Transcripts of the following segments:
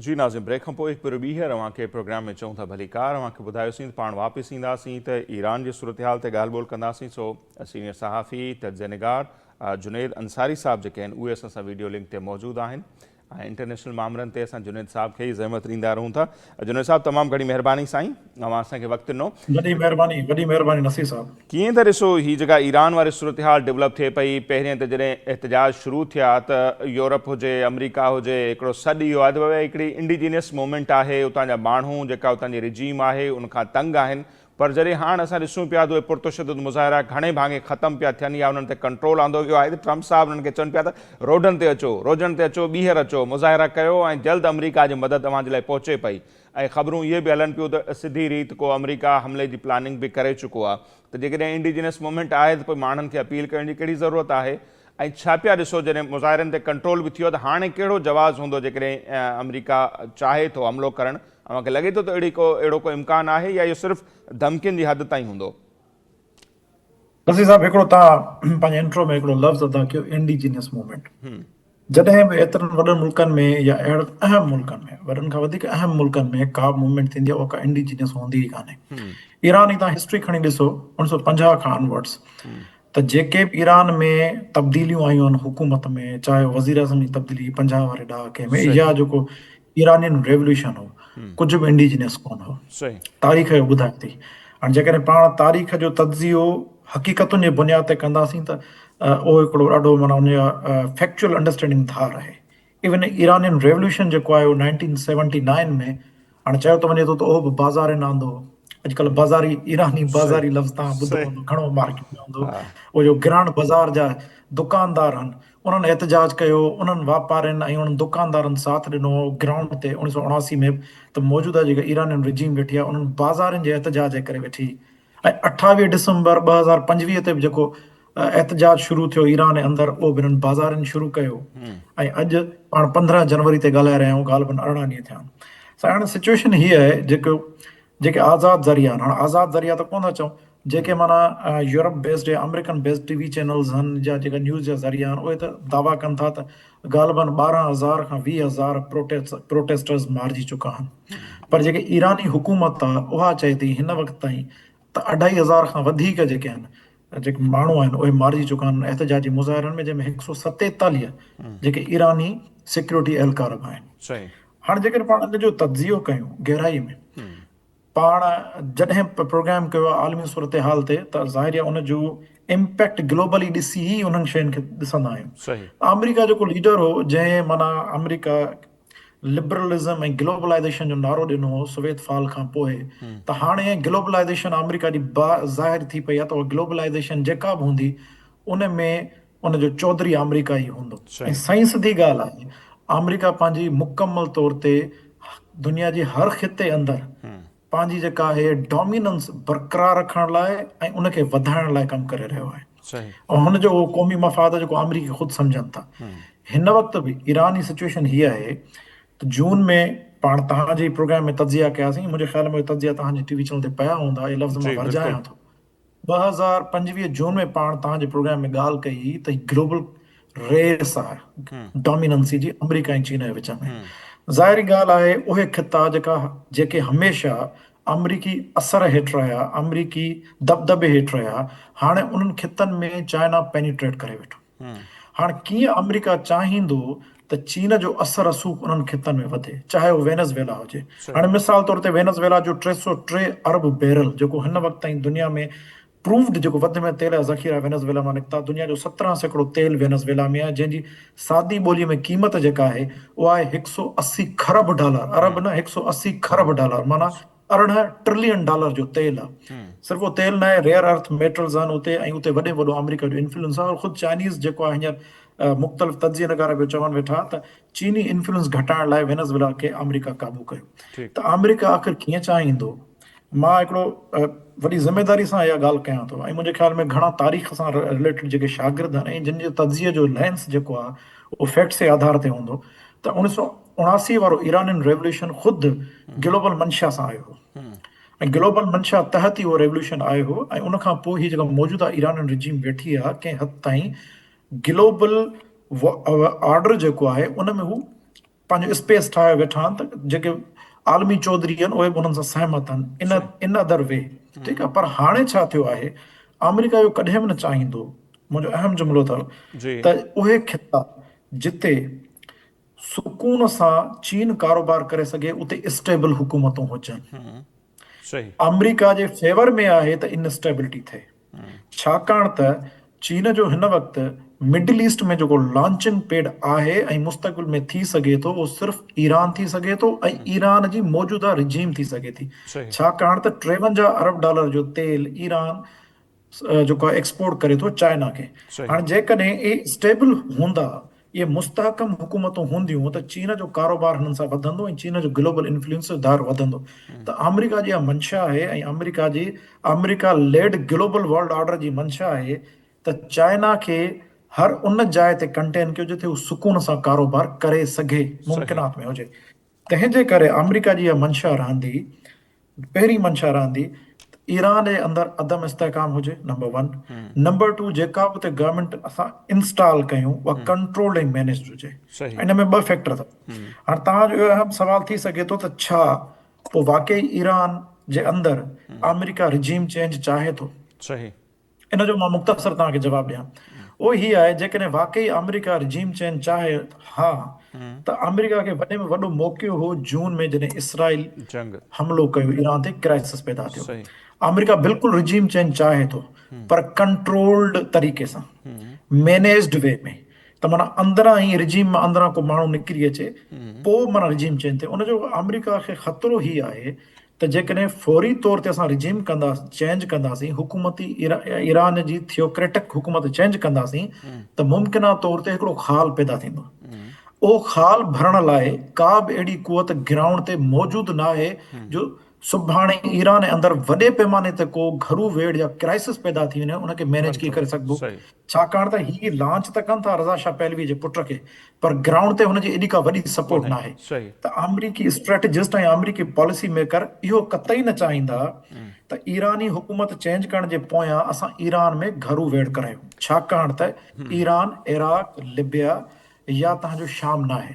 جي ناظرين بريڪ کان پوء هڪ ڀيرو ٻيهر اوهان کي پروگرام ۾ چئون ٿا ڀليڪار اوهان کي ٻڌايوسين ته پاڻ واپس اينداسين ته ايران جي صورتحال تي ڳالهه ٻولهه ڪنداسين سو سينيئر صحافي تجزيه نگار جنيد انصاري صاحب جيڪي آهن اهي اسان سان ويڊيو لنڪ تي موجود آهن ۽ انٽرنيشنل مامرن تي اسان جنيد صاحب کي ئي زحمت ڏيندا رهون ٿا. جنيد صاحب تمام گهڻي مهرباني سائين اوهان اسان کي وقت ڏنو. وڏي مهرباني وڏي مهرباني نصير صاحب. ڪيئن ٿا ڏسو هي جيڪا ايران واري صورتحال ڊولپ ٿئي پئي پهرين ته جڏهن احتجاج شروع ٿيا ته يورپ هجي آمريڪا هجي هڪڙو سڏ اهو آهي ته بابا هڪڙي انڊيجينس موومينٽ آهي اتان جا ماڻهو جيڪا اتان جي رجيم آهي ان کان تنگ آهن پر جڏهن هاڻ اسان ڏسون پيا ته اهي پرتشدد مظاهرا گهڻي ڀاڱي ختم پيا ٿين يا انهن تي ڪنٽرول آندو ويو آهي ته ٽرمپ صاحب انهن کي چون پيا ته روڊن تي اچو، روڊن تي اچو، ٻيهر اچو، مظاهرا ڪيو ۽ جلد آمريڪا جي مدد اوهان جي لاء پهچي پئي ۽ خبرون اهي به هلن پيون ته سڌي ريت ڪو آمريڪا حملي جي پلاننگ به ڪري چڪو آهي ته جيڪڏهن انڊيجنس موومينٽ آهي ته پوء ماڻهن کي اپيل ڪرڻ جي ڪهڙي ضرورت آهي ۽ ڇا پيا ڏسو جڏهن مظاهرن تي ڪنٽرول به ٿيو ته هاڻي ڪهڙو جواز هوندو جيڪڏهن آمريڪا چاهي ٿو حملو ڪرڻ اوهان کي لڳي ٿو ته اهڙي ڪو اهڙو ڪو امڪان آهي يا اهو صرف ڌمڪين جي حد تائين هوندو؟ نصير صاحب هڪڙو توهان پنهنجي انٽرو ۾ هڪڙو لفظ ادا ڪيو انڊيجينس موومينٽ جڏهن به ايترن وڏن ملڪن ۾ يا اهڙن اهم ملڪن ۾ وڏن کان وڌيڪ اهم ملڪن ۾ ڪا به موومينٽ ٿيندي آهي اها ڪا انڊيجينس هوندي ئي ڪانهي ايران جي توهان هسٽري کڻي ڏسو اڻ سو 50 کان آنورڊس ته جيڪي به ايران ۾ تبديليون آيون آهن حڪومت ۾ چاهي وزيراعظم جي تبديلي 50 واري ڏهاڪي ۾ يا جيڪو ايرانين ريوليوشن هو ڪجهه به انڊيجينس ڪونه هو تاريخ اهو ٻڌائي ٿي هاڻي جيڪڏهن پاڻ تاريخ جو تجزيو حقيقتن جي بنياد تي ڪنداسين ته اهو هڪڙو ڏاڍو معنيٰ ان جا فيڪچوئل انڊرسٽينڊنگ ڌار آهي ايون ايرانين ريوليوشن جيڪو آيو 1979 ۾ هاڻي چيو ته وڃي ٿو ته اهو به بازارين آندو اڄڪلهه بازاري ايراني بازاري لفظ تان ٻڌو هوندو گهڻو مارڪيٽ ۾ هوندو اهو جو گرانڊ بازار جا دڪاندار آهن انهن احتجاج ڪيو، انهن واپارين ۽ انهن دڪاندارن ساٿ ڏنو گرائونڊ تي اوڻيهه سئو اڻاسي ۾ به ته موجوده جيڪا ايرانين رجيم ويٺي آهي انهن بازارين جي احتجاج جي ڪري ويٺي ۽ 28 ڊسمبر 2025 تي به جيڪو احتجاج شروع ٿيو ايران اندر اهو به انهن بازارين شروع ڪيو ۽ اڄ پاڻ 15 جنوري تي ڳالهائي رهيا آهيون غالبن 18 ڏينهن ٿيا آهن سائين هاڻي سچويشن هي آهي جيڪو جيڪي آزاد ذريعا آهن هاڻ آزاد ذريعا ته ڪونه ٿا چئون جيڪي معنيٰ يورپ بيسڊ يا آمريڪن بيسڊ ٽي وي چينلز آهن يا جيڪا نيوز جا ذريعا آهن اهي ته دعويٰ ڪن ٿا ته غالباً 12 هزار کان 20 هزار پروٽيسٽرز مارجي چڪا آهن پر جيڪي ايراني حڪومت آهي اها چئي ٿي هن وقت تائين ته اڍائي هزار کان وڌيڪ جيڪي آهن جيڪي ماڻهو آهن اهي مارجي چڪا آهن احتجاجي مظاهرن ۾ جنهن ۾ 147 جيڪي ايراني سيڪيورٽي اهلڪار به آهن. هاڻ جيڪڏهن پاڻ ان جو تجزيو ڪيون گهرائي ۾ پاڻ جڏهن پروگرام ڪيو آهي عالمي صورتحال تي ته ظاهر آهي ان جو امپيڪٽ گلوبلي ڏسي ئي انهن شين کي ڏسندا آهيون. آمريڪا جيڪو ليڊر هو جنهن معنيٰ آمريڪا لبرلزم ۽ گلوبلائزيشن جو نعرو ڏنو هو سويت فال کان پوء ته هاڻي گلوبلائزيشن آمريڪا جي ظاهر ٿي پئي آهي ته اها گلوبلائزيشن جيڪا به هوندي ان ۾ ان جو چوڌري آمريڪا ئي هوندو ۽ سائين سڌي ڳالهه آهي آمريڪا پنهنجي مڪمل طور تي دنيا جي هر خطي اندر پنهنجي جيڪا آهي ڊوميننس برقرار رکڻ لاء ۽ ان کي وڌائڻ لاء ڪم ڪري رهيو آهي ۽ هن جو اهو قومي مفاد جيڪو آمريڪي خود سمجهن ٿا هن وقت به ايراني سچويشن هي آهي ته جون ۾ پاڻ توهان جي پروگرام ۾ تجزيا ڪياسين منهنجي خيال ۾ تجزيا توهان جي ٽي وي چينل تي پيا هوندا اهي لفظ مان ورجايان ٿو 2025 جون ۾ پاڻ توهان جي پروگرام ۾ ڳالهه ڪئي هئي ته هي گلوبل ريس آهي ڊوميننسي جي آمريڪا ۽ چين جي وچ ۾ ظاهري ڳالهه آهي اهي خطا جيڪا جيڪي هميشه آمريڪي اثر هيٺ رهيا آمريڪي دٻدٻي هيٺ رهيا هاڻي انهن خطن ۾ چائنا پينيٽريٽ ڪري ويٺو هاڻ ڪيئن آمريڪا چاهيندو ته چين جو اثر رسوخ انهن خطن ۾ وڌي، چاهي اهو وينز ويلا هجي. هاڻي مثال طور تي وينز ويلا جو 303 ارب بيرل جيڪو هن وقت تائين دنيا ۾ پرووڊ جيڪو وڌ ۾ تيل جا ذخيرا وينز ويلا مان نڪتا، دنيا جو 17% تيل وينز ويلا ۾ آهي جنهن جي سادي ٻولي ۾ قيمت جيڪا آهي اها آهي هڪ سئو 80 کرب ڊالر، ارب نه هڪ سئو 80 کرب ڊالر معنيٰ 18 ٽرلين ڊالر جو تيل آ. صرف اهو تيل ناهي ريئر ارٿ ميٽلز آهن اتي ۽ اتي وڏي ۾ وڏو آمريڪا جو انفلوئنس آ اور خود چائنيز جيڪو آ هينئر مختلف تجزيه نگار به چون ويٺا ته چيني انفلوئنس گهٽائڻ لاء وينزويلا کي آمريڪا قابو ڪيو ته آمريڪا آخر ڪيئن چاهيندو مان هڪڙو وڏي ذميداري سان اها ڳالهه ڪيان ٿو ۽ منهنجي خيال ۾ گهڻا تاريخ سان رليٽيڊ جيڪي شاگرد آهن ۽ جن جي تجزيي جو لينس جيڪو آ اهو فيڪٽس جي آڌار تي هوندو ته 1979 وارو ايرانين ريوليوشن خود گلوبل منشا سان آيو هو ۽ گلوبل منشا تحت ئي اهو ريوليوشن آيو هو ۽ ان کان پوء هي جيڪا موجوده ايرانين رجيم ويٺي آهي ڪنهن حد تائين گلوبل آرڊر جيڪو آهي ان ۾ هو پنهنجو اسپيس ٺاهي ويٺا آهن ته جيڪي عالمي چوڌري آهن اهي به انهن سان سهمت آهن ان ان ادر وي ٺيڪ آهي پر هاڻي ڇا ٿيو آهي آمريڪا اهو ڪڏهن به نه چاهيندو منهنجو اهم جملو اٿو ته اهي خطا جتي سڪون سان چين ڪاروبار ڪري سگهي اتي اسٽيبل حڪومتون هجن آمريڪا جي فيور ۾ آهي ته ان اسٽيبلٽي ٿئي ڇاڪاڻ ته چين جو هن وقت مڊل ايسٽ ۾ جيڪو لانچنگ پيڊ آهي ۽ مستقبل ۾ ٿي سگهي ٿو اهو صرف ايران ٿي سگهي ٿو ۽ ايران جي موجوده رجيم ٿي سگهي ٿي ڇاڪاڻ ته 53 ارب ڊالر جو تيل ايران جيڪو آهي ايڪسپورٽ ڪري ٿو چائنا کي هاڻي جيڪڏهن اهي اسٽيبل هوندا اهي مستحڪم حڪومتون هونديون ته چين جو ڪاروبار هنن سان وڌندو ۽ چين جو گلوبل انفلوئنس جو دائرو وڌندو ته آمريڪا جي اها منشا آهي ۽ آمريڪا جي آمريڪا ليڊ گلوبل ورلڊ آرڊر جي منشا آهي ته چائنا کي هر ان جاء تي ڪنٽين ڪيو جتي هو سڪون سان ڪاروبار ڪري سگهي ممڪنات ۾ هجي تنهن جي ڪري آمريڪا جي اها منشا رهندي، پهرين منشا رهندي ته ايران جي اندر عدم استحڪام هجي نمبر ون، نمبر ٽو جيڪا به اتي گورنمينٽ اسان انسٽال ڪيون اها ڪنٽرولڊ ۽ مينيجڊ هجي. ان ۾ ٻه فيڪٽر اٿو. هاڻ توهان جو اهو اهم سوال ٿي سگهي ٿو ته ڇا پوء واقعي ايران جي اندر آمريڪا رجيم چينج چاهي ٿو؟ ان جو مان مختصر توهان کي جواب ڏيان اهو هي آهي جيڪڏهن واقعي آمريڪا رجيم چينج چاهي ها ته آمريڪا کي وڏي ۾ وڏو موقعو هو جون ۾ جڏهن اسرائيل حملو ڪيو ايران تي ڪرائسس پيدا ٿيو آمريڪا بلڪل رجيم چينج چاهي ٿو پر ڪنٽرولڊ طريقي سان مينيجڊ وي ۾ ته معنيٰ اندران ئي رجيم مان اندران ڪو ماڻهو نڪري اچي پوء معنيٰ رجيم چينج ٿئي ان جو آمريڪا کي خطرو هي آهي ته جيڪڏهن فوري طور تي اسان رجيم ڪندا چينج ڪنداسين حڪومتي ايران جي ٿيوڪريٽڪ حڪومت چينج ڪنداسين ته ممڪنه طور تي هڪڙو خال پيدا ٿيندو اهو خال ڀرڻ لاء ڪا به اهڙي قوت گرائونڊ تي موجود ناهي جو سڀاڻي ايران اندر وڏي پيماني تي ڪو گهرو ويڙهه يا ڪرائسس پيدا ٿي وڃي ان کي مينيج ڪيئن ڪري سگهبو ڇاڪاڻ ته هي لانچ ته ڪن ٿا رضا شاهه پهلوي جي پٽ کي پر گرائونڊ تي هن جي ايڏي ڪا وڏي سپورٽ ناهي ته آمريڪي اسٽريٽجسٽ ۽ آمريڪي پاليسي ميڪر اهو قطعي نه چاهيندا ته ايراني حڪومت چينج ڪرڻ جي پويان اسان ايران ۾ گهرو ويڙهه ڪرايون ڇاڪاڻ ته ايران عراق، لبيا يا تهان جو شام ناهي.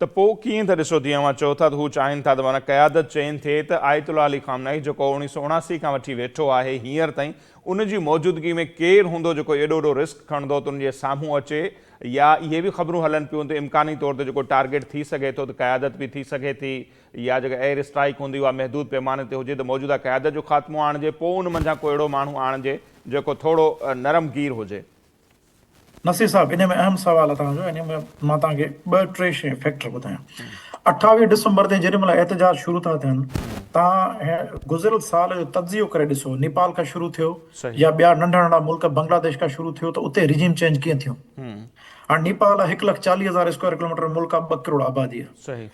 ته پوء ڪيئن ٿا ڏسو جيئن اوهان چئو ٿا ته هو چاهين ٿا ته معنيٰ قيادت چين ٿئي ته آيت الله علي خامنائي جيڪو 1979 کان وٺي ويٺو آهي هينئر تائين ان جي موجودگي ۾ ڪير هوندو جيڪو ايڏو وڏو رسڪ کڻندو ته ان جي سامهون اچي يا اهي به خبرون هلن پيون ته امڪاني طور تي جيڪو ٽارگيٽ ٿي سگهي ٿو ته قيادت به ٿي سگهي ٿي يا جيڪا ايئر اسٽرائيڪ هوندي اها محدود پيماني تي هجي ته موجوده قيادت جو خاتمو آڻجي پوء ان منجهان ڪو اهڙو ماڻهو آڻجي جيڪو ٿورو نرم گير هجي. نصير صاحب انهي ۾ اهم سوال آهي توهان جو انهي ۾ مان توهان کي ٻه ٽي شيء فيڪٽر ٻڌايان 28 ڊسمبر تي جيڏي مهل احتجاج شروع ٿا ٿين توهان گذريل سال جو تجزيو ڪري ڏسو نيپال کان شروع ٿيو يا ٻيا ننڍا ننڍا ملڪ بنگلاديش کان شروع ٿيو ته اتي رجيم چينج ڪيئن ٿيو هاڻ نيپال آهي هڪ لک چاليهه هزار اسڪوائر ڪلوميٽر ملڪ آهي ٻه ڪروڙ آبادي آهي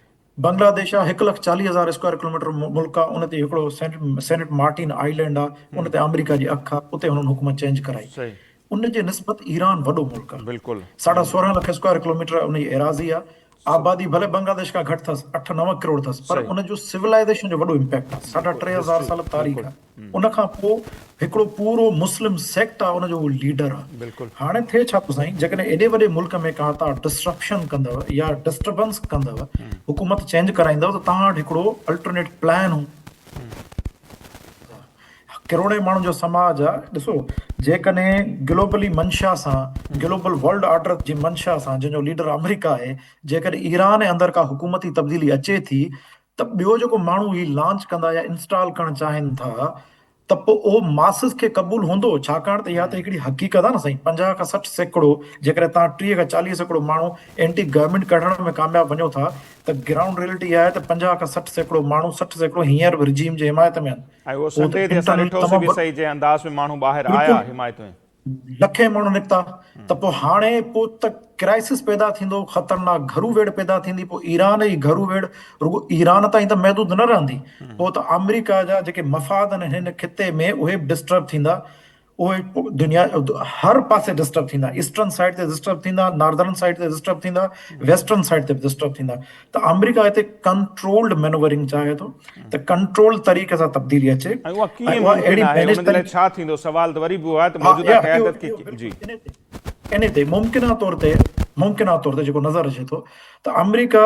بنگلاديش آهي هڪ لک چاليهه هزار اسڪوائر ڪلوميٽر ملڪ آهي ان تي هڪڙو سينٽ مارٽين آئلينڊ آهي ان تي آمريڪا جي اک آهي اتي هنن حڪومت چينج ڪرائي ان جي نسبت ايران وڏو ملڪ آهي. بلڪل. ساڍا سورهن لک اسڪوائر ڪلوميٽر ان جي ايراضي آهي. آبادي ڀلي بنگلاديش کان گهٽ اٿس، اٺ نو ڪروڙ اٿس، پر ان جو سولائيزيشن جو وڏو امپيڪٽ آهي. ساڍا 3000 سال تاريخ آهي. ان کان پوء هڪڙو پورو مسلم سيڪٽ آهي، ان جو هو ليڊر آهي. بلڪل. هاڻي ٿئي ڇا ٿو سائين، جيڪڏهن ايڏي وڏي ملڪ ۾ ڪا توهان ڊسرپشن ڪندؤ يا ڊسٽربنس ڪندؤ، حڪومت چينج ڪرائيندؤ ته توهان وٽ هڪڙو الٽرنيٽ پلان هوندو. ڪروڙين ماڻهن جو سماج آ ڏسو جيڪڏهن گلوبلي منشا سان گلوبل ورلڊ آرڊر جي منشا سان جنهن جو ليڊر آمريڪا آهي جيڪڏهن ايران اندر ڪا حڪومتي تبديلي اچي ٿي ته ٻيو جيڪو ماڻهو هي لانچ ڪندا يا انسٽال ڪرڻ چاهين ٿا ته پوء اهو ماسز کي قبول هوندو ڇاڪاڻ ته اها ته هڪڙي حقيقت آ نه سائين 50 کان 60% جيڪڏهن توهان 30 کان 40% ماڻهو اينٽي گورنمينٽ ڪڍڻ ۾ ڪامياب وڃو ٿا ته گرائونڊ ريئلٽي اها آهي ته 50 کان 60% ماڻهو 60% هينئر به رجيم جي حمايت ۾ آهن ۽ اهو سنڊي تي اسان ڏٺوسين به سهي جنهن انداز ۾ ماڻهو ٻاهر آيا حمايت ۾. لکين ماڻهو نڪتا ته پوء هاڻي پوء ته ڪرائسس پيدا ٿيندو، خطرناڪ گهرو ويڙهه پيدا ٿيندي، پوء ايران جي گهرو ويڙهه رڳو ايران تائين ته محدود نه رهندي، پوء ته آمريڪا جا جيڪي مفاد آهن هن خطي ۾ اهي به ڊسٽرب ٿيندا، اهي دنيا هر پاسي ڊسٽرب ٿيندا، ايسٽرن سائيڊ تي ڊسٽرب ٿيندا، ناردرن سائيڊ تي ڊسٽرب ٿيندا، ويسٽرن سائيڊ تي به ڊسٽرب ٿيندا ته آمريڪا هتي ڪنٽرولڊ مينوورنگ چاهي ٿو ته ڪنٽرول طريقي سان تبديلي اچي ۽ اها ڪيئن ممڪن آهي ان جي لاء ڇا ٿيندو سوال ته وري به اهو آهي ته موجوده قيادت کي جي. انهي تي ممڪنه طور تي ممڪنه طور تي جيڪو نظر اچي ٿو ته آمريڪا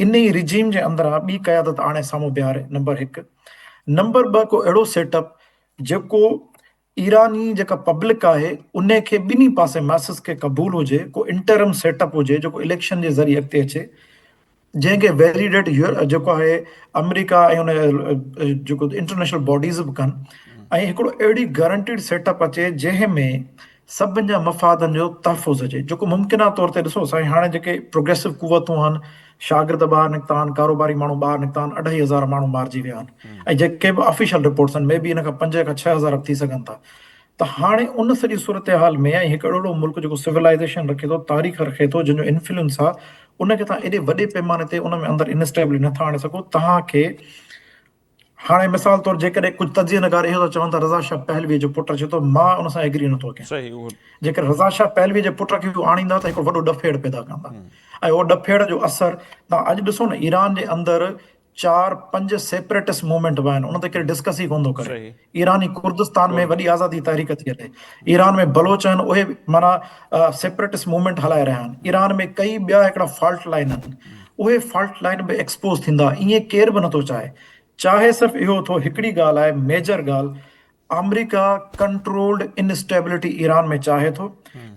انهي رجيم جي اندران ٻي قيادت آڻي سامهون بيهاري نمبر هڪ نمبر 2 ڪو اهڙو سيٽ اپ جيڪو ايراني جيڪا پبلڪ آهي انهي کي ٻنهي پاسي ماسز کي قبول هجي ڪو انٽرم سيٽ اپ هجي جيڪو اليڪشن جي ذريعي اڳتي اچي جنهن کي ويليڊيٽ جيڪو آهي آمريڪا ۽ ان جيڪو انٽرنيشنل باڊيز به ڪن ۽ هڪڙو اهڙي گارنٽيڊ سيٽ اپ اچي جنهن ۾ سڀن جا مفادن جو تحفظ هجي جيڪو ممڪنه طور تي ڏسو سائين هاڻي جيڪي پروگريسو قوتون آهن شاگرد ٻاهر نڪتا آهن، ڪاروباري ماڻهو ٻاهر نڪتا آهن، اڍائي هزار ماڻهو مارجي ويا آهن ۽ جيڪي به آفيشل رپورٽس آهن مي بي ان کان 5 کان 6000 به ٿي سگهن ٿا ته هاڻي ان سڄي صورتحال ۾ ۽ هڪ اهڙو ملڪ جيڪو سولائيزيشن رکي ٿو، تاريخ رکي ٿو، جنهن جو انفلوئنس آهي ان کي توهان ايڏي وڏي پيماني تي ان ۾ اندر انسٽيبلٽي نٿا آڻي سگهو، توهان کي هاڻي مثال طور جيڪڏهن ڪجهه تجزيه نگار اهو ٿا چون ته رضا شاهه پهلويء جو پٽ اچي ٿو، مان ان سان ايگري نٿو ڪيان. جيڪڏهن رضا شاهه پهلويء جي پٽ کي هو آڻيندا ته هڪڙو وڏو ڏڦيڙ پيدا ڪندا ۽ اهو ڏڦيڙ جو اثر توهان اڄ ڏسو نه ايران جي اندر چار پنج سيپريٽسٽ موومينٽ به آهن ان تي ڪير ڊسڪس ئي ڪونه ٿو ڪري. ايراني ڪردستان ۾ وڏي آزادي تحريڪ ٿي هلي. ايران ۾ بلوچ آهن اهي معنيٰ سيپريٽسٽ موومينٽ هلائي رهيا آهن. ايران ۾ ڪئي ٻيا هڪڙا فالٽ لائين آهن. اهي فالٽ لائين به ايڪسپوز ٿيندا ائين ڪير به نٿو چاهي. چاهي صرف اهو ٿو هڪڙي ڳالهه آهي ميجر ڳالهه آمريڪا ڪنٽرولڊ انسٽيبلٽي ايران ۾ چاهي ٿو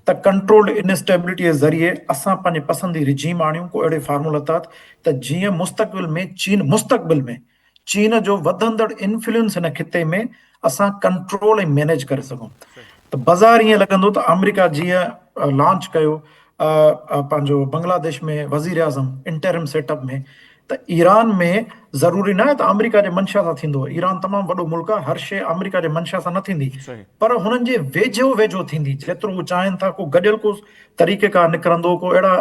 ته ڪنٽرولڊ انسٽيبلٽي جي ذريعي اسان پنهنجي پسندي رجيم آڻيون ڪو اهڙي فارمولا تحت ته جيئن مستقبل ۾ چين مستقبل ۾ چين جو وڌندڙ انفلوئنس هن خطي ۾ اسان ڪنٽرول ۽ مينيج ڪري سگهون ته بظاهر ائين لڳندو ته آمريڪا جيئن لانچ ڪيو پنهنجو بنگلاديش ۾ وزيراعظم انٽرم سيٽ اپ ۾ ته ايران ۾ ضروري ناهي ته آمريڪا جي منشا سان ٿيندو ايران تمام وڏو ملڪ آهي هر شيء آمريڪا جي منشا سان نه ٿيندي پر هنن جي ويجهو ويجهو ٿيندي جيترو هو چاهين ٿا ڪو گڏيل ڪو طريقيڪار نڪرندو ڪو اهڙا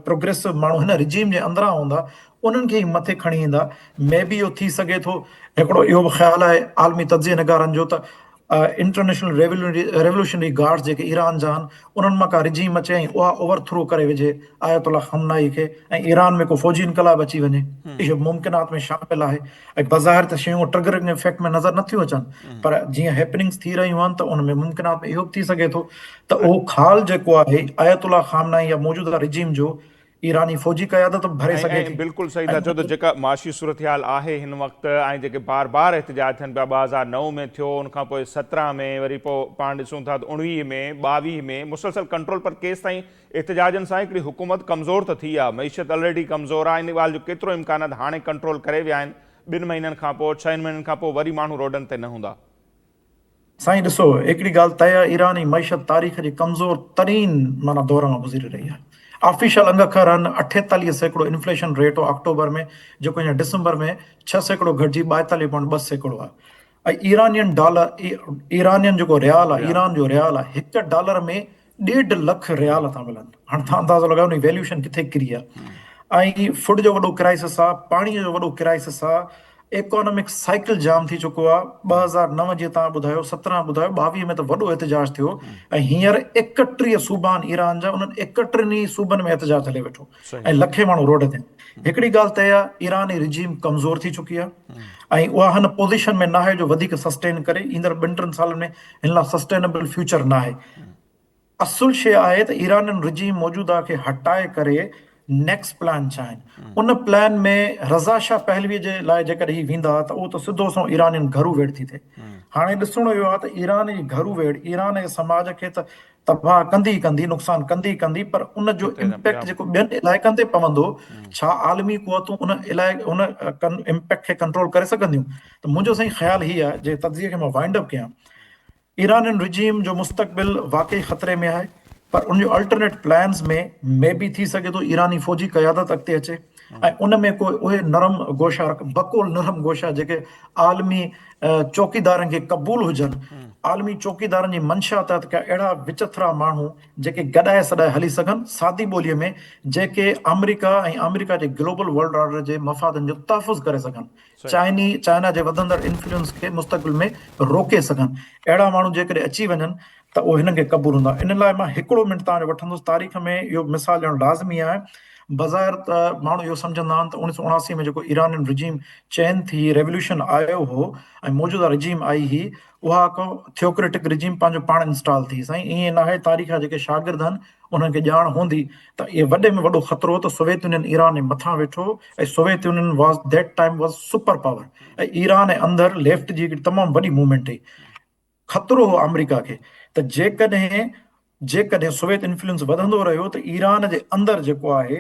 پروگريسو ماڻهو هن رجيم جي اندران هوندا انهن کي ئي مٿي کڻي ايندا. مي بي اهو ٿي سگهي ٿو. هڪڙو اهو به خيال آهي عالمي تجزيه نگارن جو ته انٽرنيشنل ريولوشنري گارڊز جيڪي ايران جا آهن انهن مان ڪا رجيم اچي ۽ اها اوور ٿرو ڪري وجهي آيت الله خامنائي کي ۽ ايران ۾ ڪو فوجي انقلاب اچي وڃي. اهو به ممڪنات ۾ شامل آهي ۽ بظاهر ته شيون ٽرگرنگ افيڪٽ ۾ نظر نٿيون اچن پر جيئن هيپننگز ٿي رهيون آهن ته ان ۾ ممڪنات ۾ اهو به ٿي سگهي ٿو ته اهو خال جيڪو آهي آيت الله خامنائي يا موجوده رجيم جو ايراني فوجي قيادت به ڀري سگهي ۽ ٿي. بلڪل صحيح ٿا چئو ته جيڪا معاشي صورتحال آهي هن وقت ۽ جيڪي بار بار احتجاج ٿين پيا 2009 ۾ ٿيو ان کان پوء 17 ۾ وري پوء پاڻ ڏسون ٿا ته 19 ۾ 22 ۾ مسلسل ڪنٽرول پر ڪيستائين احتجاجن سان هڪڙي حڪومت ڪمزور ته ٿي آهي معيشت الريڊي ڪمزور آهي ان ڳالهه جو ڪيترو امڪان آهي ته هاڻي ڪنٽرول ڪري ويا آهن ٻن مهينن کان پوء ڇهن مهينن کان پوء وري ماڻهو روڊن تي نه هوندا. سائين ڏسو هڪڙي ڳالهه طئي آهي ايراني معيشت تاريخ جي ڪمزور ترين معنيٰ دور مان گذري رهي آهي. آفيشل انگ اکر آهن 48% انفليشن ريٽ هو آڪٽوبر ۾ جيڪو هينئر ڊسمبر ۾ 6% گهٽجي 42.2% آهي ۽ ايرانين ڊالر ايرانين جيڪو ريال آهي ايران جو ريال آهي هڪ ڊالر ۾ ڏيڍ لک ريال ٿا ملن هاڻ تھان اندازو لڳايو ان جي ويليوشن ڪٿي ڪري آ ۽ فوڊ جو وڏو ڪرائسس آ پاڻي جو وڏو ڪرائسس آ ايڪانامڪ سائيڪل جام ٿي چڪو آ 2009 جي تان ٻڌايو 17 ٻڌايو 22 ۾ ته وڏو احتجاج ٿيو ۽ هينئر 31 صوبا آهن ايران جا انهن 31 ئي صوبن ۾ احتجاج هلي ويٺو ۽ لکين ماڻهو روڊ تي هڪڙي ڳالهه طئي آ ايراني رجيم ڪمزور ٿي چڪي آ ۽ اها هن پوزيشن ۾ ناهي جو وڌيڪ سسٽين ڪري ايندڙ ٻن ٽن سالن ۾ هن لاء سسٽينبل فيوچر ناهي. اصل شيء آهي ته ايرانين رجيم موجوده کي هٽائي ڪري نيڪسٽ پلان ڇا آهن. ان پلان ۾ رضا شاهه پهلوي جي لاء جيڪڏهن هي ويندا ته اهو ته سڌو سنئون ايرانين گهرو ويڙهه ٿي ٿئي. هاڻي ڏسڻو اهو آهي ته ايران جي گهرو ويڙهه ايران جي سماج کي ته تباهه ڪندي ئي ڪندي، نقصان ڪندي ئي ڪندي پر ان جو امپيڪٽ جيڪو ٻين علائقن تي پوندو ڇا عالمي قوتون ان علائقي ان امپيڪٽ کي ڪنٽرول ڪري سگهنديون؟ ته منهنجو سائين خيال هي آهي جي تجزيي کي مان وائنڊ اپ ڪيان ايرانين رجيم جو مستقبل واقعي خطري ۾ آهي پر ان جو الٽرنيٽ پلانز ۾ مي بي ٿي سگهي ٿو ايراني فوجي قيادت اڳتي اچي ۽ ان ۾ ڪو اهي نرم گوشا بقول نرم گوشا جيڪي عالمي چوڪيدارن کي قبول هجن عالمي چوڪيدارن جي منشا تحت ڪا اهڙا وچٿرا ماڻهو جيڪي گڏائي سڏائي هلي سگهن سادي ٻولي ۾ جيڪي آمريڪا ۽ آمريڪا جي گلوبل ورلڊ آرڊر جي مفادن جو تحفظ ڪري سگهن چائني چائنا جي وڌندڙ انفلوئنس کي مستقبل ۾ روڪي سگهن. اهڙا ماڻهو جيڪڏهن اچي وڃن ته اهو هنن کي قبول هوندا. ان لاء مان هڪڙو منٽ توهان جو وٺندس. تاريخ ۾ اهو مثال ڏيڻ لازمي آهي. بظاهر ته ماڻهو اهو سمجهندا آهن ته 1979 ۾ جيڪو ايرانين رجيم چين ٿي ريوليوشن آيو هو ۽ موجوده رجيم آئي هئي اها ڪو ٿيوڪريٽڪ رجيم پنهنجو پاڻ انسٽال ٿي. سائين ائين ناهي تاريخ جا جيڪي شاگرد آهن انهن کي ڄاڻ هوندي ته اهي وڏي ۾ وڏو خطرو ته سوويت يونين ايران جي مٿان ويٺو ۽ Soviet Union was that time was super power ۽ Iran ۽ اندر ليفٽ جي هڪڙي تمام وڏي موومينٽ هئي. خطرو هو آمريڪا کي ته جيڪڏهن جيڪڏهن سوويت انفلوئنس وڌندو رهيو ته ايران جي اندر جيڪو آهي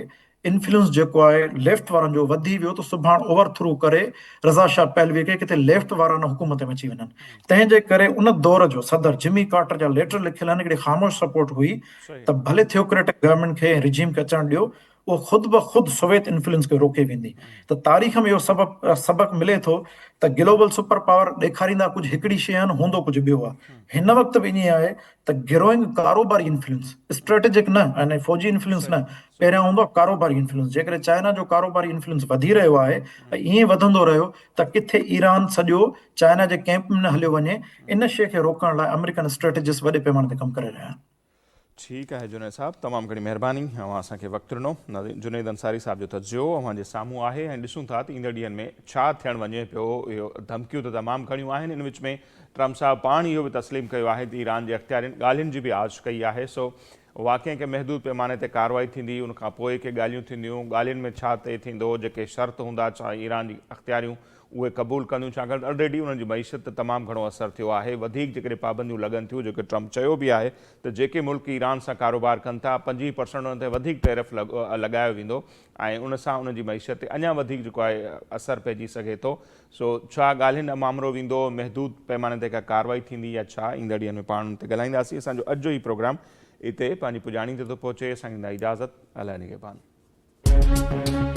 انفلوئنس جيڪو آهي ليفٽ وارن جو وڌي ويو ته سڀاڻ اوور ٿرو ڪري رضا شاهه پهلوي کي ڪٿي ليفٽ وارا نه حڪومت ۾ اچي وڃن تنهن جي ڪري ان دور جو صدر جمي ڪارٽر جا ليٽر لکيل آهن هڪڙي خاموش سپورٽ هئي ته ڀلي ٿيوڪريٽڪ گورنمينٽ کي ۽ رجيم کي اچڻ ڏيو اهو خود به خود سوويت انفلوئنس کي روڪي ويندي ته تاريخ ۾ اهو سبب سبق ملي ٿو ته گلوبل سپر پاور ڏيکاريندا ڪجهه هڪڙي شيء آهن هوندو ڪجهه ٻيو آهي هن وقت به ائين آهي ته گروئنگ ڪاروباري انفلوئنس اسٽريٽجڪ نه ۽ فوجي انفلوئنس نه پهريان هوندو آهي ڪاروباري انفلوئنس جيڪڏهن چائنا جو ڪاروباري انفلوئنس وڌي رهيو آهي ۽ ائين وڌندو رهيو ته ڪٿي ايران سڄو چائنا جي ڪيمپ ۾ نه هليو وڃي ان شيء کي روڪڻ لاء آمريڪن اسٽريٽجسٽ وڏي پيماني تي ڪم ڪري رهيا آهن. ٺيڪ آهي جنيد صاحب تمام گهڻي مهرباني اوهان اسان کي وقت ڏنو. ناظرين جنيد انصاري صاحب جو تجزيو اوهان جي سامهون آهي ۽ ڏسون ٿا ته ايندڙ ڏينهن ۾ ڇا ٿيڻ وڃي پيو اهو ڌمڪيون ته تمام گهڻيون آهن ان وچ ۾ ٽرمپ صاحب پاڻ اهو به تسليم ڪيو آهي ته ايران جي اختيارين ڳالهين جي به آڇ ڪئي آهي سو واقعي ڪي محدود پيماني تي ڪارروائي ٿيندي ان کان پوء ڪي ڳالهيون ٿينديون ڳالهين ۾ ڇا طئي ٿيندو جيڪي شرط هوندا ڇا ايران جي اختياريون اهي قبول ڪنديون ڇاڪاڻ ته الريڊي انهن جي معيشت تي تمام گهڻو اثر ٿيو آهي وڌيڪ جيڪڏهن پابنديون لڳن ٿيون جيڪو ٽرمپ چيو به آهي ته جيڪي ملڪ ايران سان ڪاروبار ڪن ٿا 25 پرسنٽ انهن تي وڌيڪ ٽيرف لڳايو ويندو ۽ ان سان انهن جي معيشت تي اڃا وڌيڪ جيڪو آهي اثر پئجي سگهي ٿو سو ڇا ڳالهين ڏانهن مامرو ويندو محدود پيماني تي ڪا ڪارروائي ٿيندي يا ڇا ايندڙ ڏينهن ۾ پاڻ ان تي ڳالهائينداسين اسان جو اڄ جو هي پروگرام اتي پنهنجي پڄاڻي تي ٿو پهچي اسان کي ڏيندا اجازت الله نگهبان.